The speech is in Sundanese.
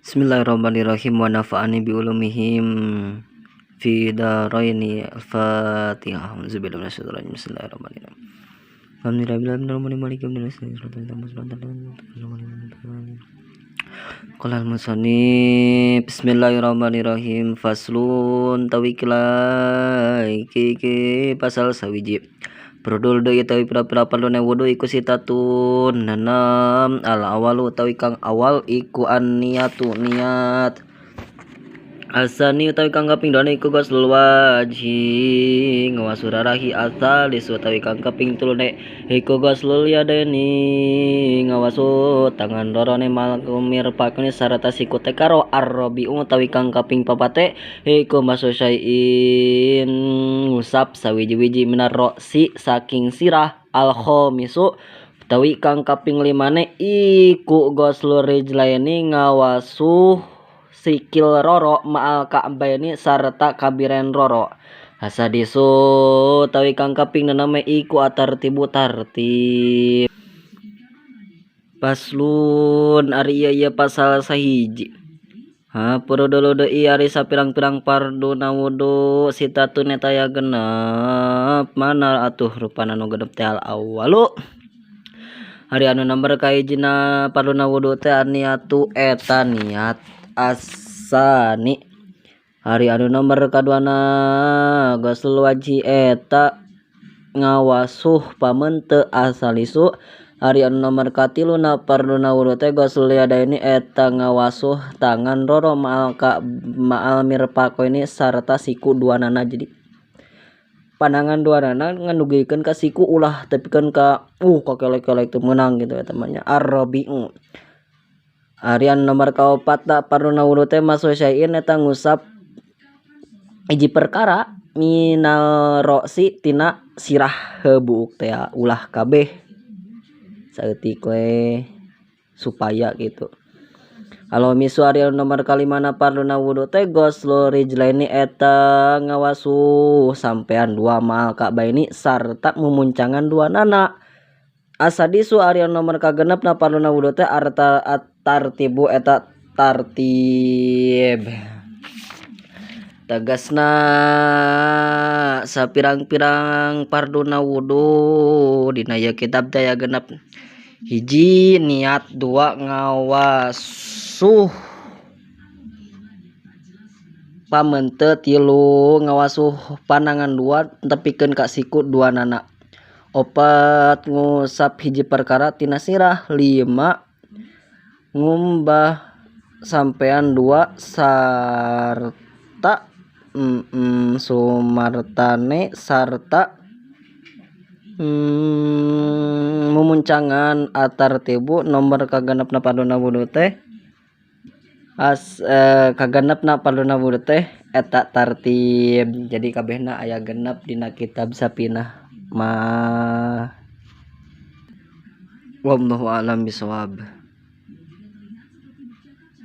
Bismillahirrahmanirrahim wa nafa'ani bi ulumihim fi daraini. Al-Fatihah. Auzubillahi minasyaitonir rajim. Bismillahirrahmanirrahim. Qala al-musannif bismillahirrahmanirrahim faslun tawikla iki pasal sawiji. Produl deui tawi pira-pira parluna wudu iku sitatun nanam al awalu tawi kang awal iku an niatu niat. Asani utawi kang kaping duana iku ghuslul wajhi ngawasu rarahi asalis utawi kang kaping telune iku ghuslul yadaini ngawasu tangan lorone mal mirfaqni sarta sikute karo arrabiu utawi kang kaping papate iku masu syai'in ngusap sawiji-wiji minar roksi saking sirah al khamisu utawi kang kaping limane iku ghuslul rijlaini ngawasu sikil roro ma'al ka'baini sarta kabiren roro. Hasadisu tawi kang kaping nename iku atartibu tartib. Paslun ari ieu pasal sahiji. Ha purudulu deui ari sapirang-pirang farduna wudu sitatun eta aya genep. Mana atuh rupana nu genep teh al awalu. Ari anu nomor kahijina farduna wudu teh niatu eta niat. Asani hari anu nomor kaduana ghuslul wajhi eta ngawasuh pamente asalisu hari anu nomor katiluna parluna wudu teh ghuslul yadaini eta ngawasuh tangan roro ma'al ka ma'al mirfaqaini sarta siku duanana. Jadi pandangan duanana nganugikeun ka siku ulah tepikeun ka kakelek-kelek teu meunang gitu eta mah nya arrabiu. Arian nomor kaopat tak parluna wudu teh masu syai'in eta ngusap hiji perkara minal roksi tina sirah heubuuk teh ulah kabeh saeutik we supaya gitu. Kalau misu arian nomor kalimana parluna wudu teh ghuslul rijlaini eta ngawasuh sampean dua ma'al ka'baini sarta mumuncangan dua nana. Asadisu arian nomor kagenep na parluna wudu teh arta tartibu eta tartib. Tegasna sapirang-pirang parduna wudu dina ieu kitab teh aya genep. Hiji niat, dua ngawasuh pamente, tilu ngawasuh panangan dua tepikeun ka siku dua nana. Opat ngusap hiji perkara tina sirah, lima ngumbah sampean dua sarta sumartane sarta mumuncangan atartibu nomor kagenepna parluna wudu teh as kagenepna parluna wudu teh eta tartib. Jadi kabehna aya genep dina kitab Safinah mah. Wallahu a'lam bishawab.